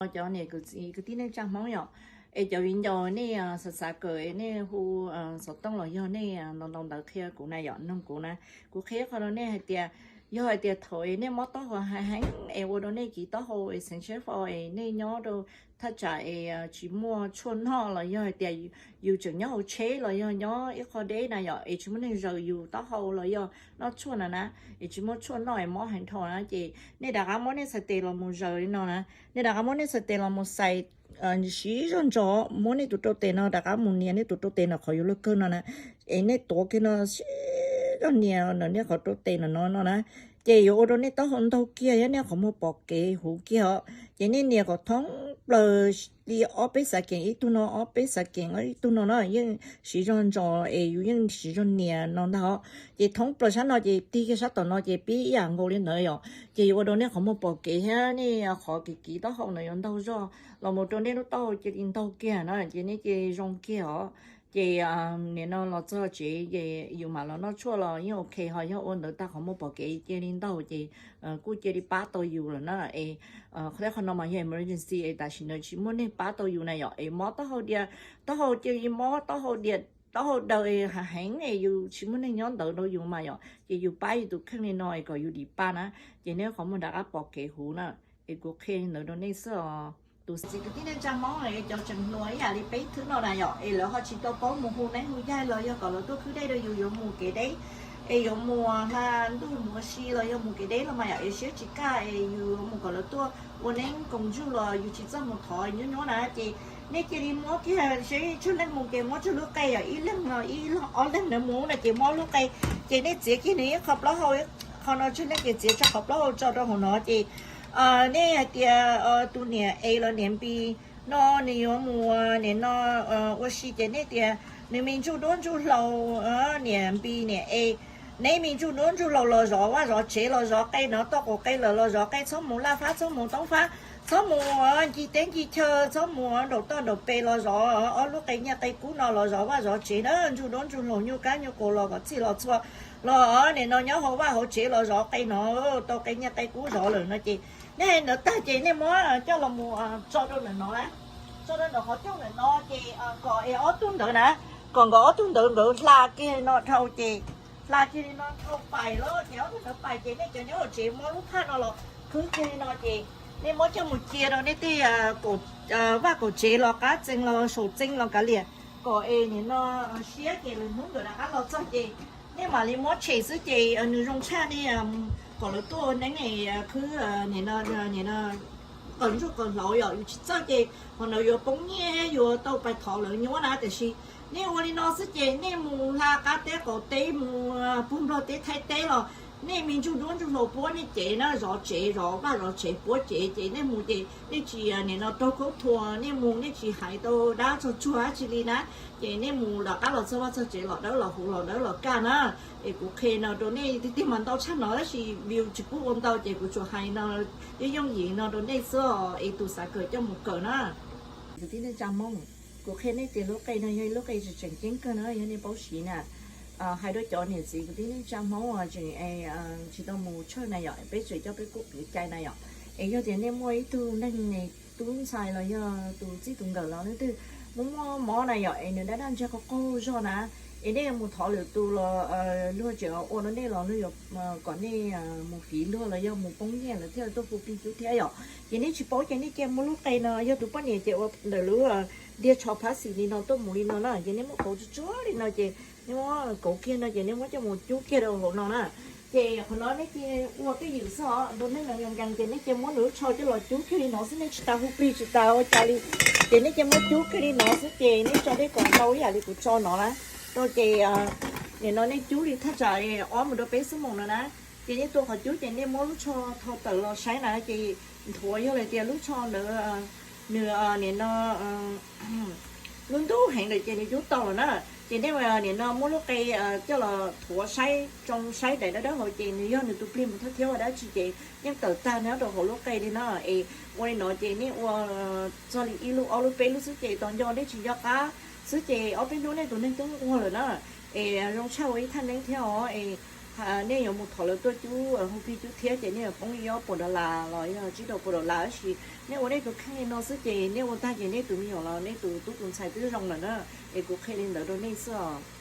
Cov niam kwv tij neej tsa Hmoob yom, es cov viv ncaus nej xav xav kawm nej hu xov tooj los yog nej ntau ntau ntawv qhia kuv na yom, noog kuv na. Kuv qhia qhov rau nej hais tias, yog hais tias thaum es nej mob taub hau heev heev es ua rau nej kiv taub hau es xeev tsheb fo es nej nyob rau thaj tsam es tsis muaj tshuaj noj los yog hais tias yus tseem nyob hauv tsheb los yog nyob ib qho deb na yom, es tsis muaj neeg zaws yus taub hau los yog noj tshuaj na na, es tsis muaj tshuaj noj es mob heev dhau na ces nej rov qab muab nej txhais tes los mus zaws li no na. Nej rov qab muab nej txhais tes los mus xais siv zog ntso, muab nej tus rau tes no rov qab mus nias nej tus rau tes no qhov yuav luag kawg no na. Es nej tuav kiag no siv zog nias ntawm nej qhov rau tes no no no na. Ces yuav ua rau nej taub hau ntaug kiag thiab nej qhov muag pom kev huv kiag os. Ces nej nias kom thoob plaws li ob peb xav kees, ib tug no ob peb xav kees ib tug no na, yeej siv zog ntso es yus yeej siv zog nias no ntag os. Ces thoob plaws sab no ces tig kiag sab tom no ces pib ib yam nkaus li ntawd yom. Ces yuav ua rau nej qhov muag pom kev thiab nej qhov kev kiv taub hau ntawd yuav ntaug zog los mus rau nej lub taub hau cia li ntaug kiag na, ces nej cia li zoo kiag os. Ces nim no los txog tsev ces yus mam los noj tshuaj los yeej ok, ho yog ua ntawd tag qhov muag pom kev cia li ntaug ces kuj cia li pab tau yus lawm na. Es qhov no mas yog emergency es tam sim ntawd tsis muaj neeg pab tau yus na yom, es mob taub hau dias, taub hau cia li mob taub hau dias, taub hau daws es heev es yus tsis muaj neeg nyob ntawd rau yus mas yom, ces yus pab yus tus kheej li no es kom yus dim paj na, ces nej qhov muag rov qab pom kev huv na. Es kuv qhia li ntawd rau nej xwb os. Tus txiv kwv tij neej tsa Hmoob cov tseem hluas ib yam li peb thwb no na yom, es lawv ho tsis tau paub mus hu neeb hu yaig los yog kom lawv tuaj khwb dej rau yus yuav mus kev deb, es yuav mus hla ntuj mus ua si los yog mus kev deb los mas yom, es siab tsis kaj es yus yuav mus kom lawv tuaj ua neeb koom ntsuj los yus tsis txawj mus thov nyuab nyuab na ces nej cia li muab kiag seb tsawg leej mus ces muab tsawg lub qe yom, ib leeg no ib leeg ob leeg na mus na ces muab lub qe ces nej txiav kiag nws ib qho plaub hau, qho no tsawg leej ces txiav tsawg qhov plaub hau tso rau hauv no ces nej hais tias tus niam es los niam npis no nws yuav mus nim no ua si ces nej tias nws me ntsuj duab ntsuj hlauv, niam npis niam es, neb me ntsuj duab ntsuj hlauv los zov vaj zov tsev los zov qe no toj qaum qe lawm los zov qe, txhob mus laj fab txhob mus toob fab, txhob mus ncig teb ncig chaw, txhob mus nraum toj nraum pes los zov ob lub qe nyiaj qe kub no los zov vaj zov tsev na, ntsuj duab ntsuj hlauv nyuj kab nyuj qus los kom txhij los txhua los nim no nyob hauv vaj hauv tsev los zov qe no, tau qe nyiaj qe kub zov lawm no ces nej hais ntawd tag ces nej muab coj los mus tso rau ntawm no na, tso rau ntawm qhov rooj ntawm no ces kom es ob tug ntawd na, kom nkawd ob tug ntawd nkawd hla kiag no dhau ces, hla kiag li no dhau pais lawm ces ob tug ntawd pais ces nej cov nyob hauv tsev muab lub phaj no los khwb kiag li no ces nej muab coj mus cia rau nej tej vaj kaum tsev los qab txee los saum txee los kav liam, kom es nim no siab ces lwm hnub nkawd rov qab los txog ces nej mam li muab tshem xwb ces nws zoo tshaj nej kom lawv tuaj ua neeb khwb nim no qaws ntsuj qaws hlauv yom, yus tsis txawj ces qhov ntawd yuav poob nyiaj yuav tau pais thov lawv nyuab na. Tiam sis nej ua li no xwb ces nej mus hla qab teb qaum teb mus puag nplog teb thaib teb los nej me ntsuj duab ntsuj hlauv puab nej cev na, zov tsev zov vaj zov tsev puab cev ces nej mus ces nej tsis nim no raug khaub thuas, nej mus nej tsis hais tau dab txog tsuag dab tsi li na. Ces nej mus rov qab los txog vaj txog tsev los dawb los huv los dawb los kaj na. Es kuv qhia no rau nej tiag tiag mas ntau tshaj no tab sis view tsis pub ua ntau ces kuv tsuas hais no yooj yooj yim no rau nej xwb os, es tus xav kawm coj mus kawm na. Kwv tij neej tsa Hmoob, kuv qhia nej tias lub qe no yog ib lub qe tseem tseem ceeb kawg na, yog nej paub siv na. Hais rau cov niam txiv kwv tij neej tsa Hmoob tseem tsis tau mus church na yom, peb tseem coj peb kuj kwv cai na yom. Es yog tias nej muaj ib tug neeg tub ntxhais los yog tus txij tus nkawm los leej twg muaj muaj mob na yom, es nws dab dab ntseg qaug qaug zog na, es nej yuav mus thov lwm tus los luag tseem ua rau nej los luag yuav kom nej mus fiv luag los yog mus poob nyiaj lawv thiaj tuaj hu plig cub thiab yom. Ces nej tsis paub ces nej cia muab lub qe no, yog tus poj niam ces ua ntawm lub ntiag tsho phab xis li no tuaj mus li no na, ces nej muab kauv tsuag tsuag li no ces nej muab kauv kiag no ces nej muab coj mus cub kiag rau hauv no na. Ces qhov no nej cia ua twj ywm xwb os, ntu neeg nkees ces nej cia muab nws lub tsho coj los cub kiag li no xwb, nej tsis tas hu plig tsis tas ua cas li. Ces nej cia muab cub kiag li no xwb ces nej tso dej kom ntau ib yam li kuv tso no na. Rau ces nim no nej cub li thaj tsam ob mus rau peb xuab moos no na. Ces nej tua qhov cub ces nej muab lub tsho thau tawm los saib na, ces nthuav yog hais tias lub tsho ntawd nws nim no lub ntub heev lawm ces nws cub tau lawm na. Ces nej nim no muab lub qe coj los thuav saib tsoo saib daim dawb dawb hauv ces nws yog nws tus plig mus thawj thiab ua dab tsi ces yeej tawm tag nyob rau hauv lub qe li na. Es ua li no ces nej ua txog li ib lub ob lub peb lub xwb ces tau nco nej tsis nco qab xwb ces ob peb hnub nej tus neeg twb nquag lawm na. Es zoo tshaj ua ib thaj neeb thiab os. Es Nej yuav mus thov lawv tuaj cub hu phij cub thiab ces nej yuav poob li ob puas dollar los yog tsib rau puas dollar, tab sis nej ua nej tus kheej li no xwb ces nej ua tag ces nej tus me nyuam los nej tus tub tus ntxhais twb zoo lawm na. Es kuv qhia li ntawd rau nej xwb os.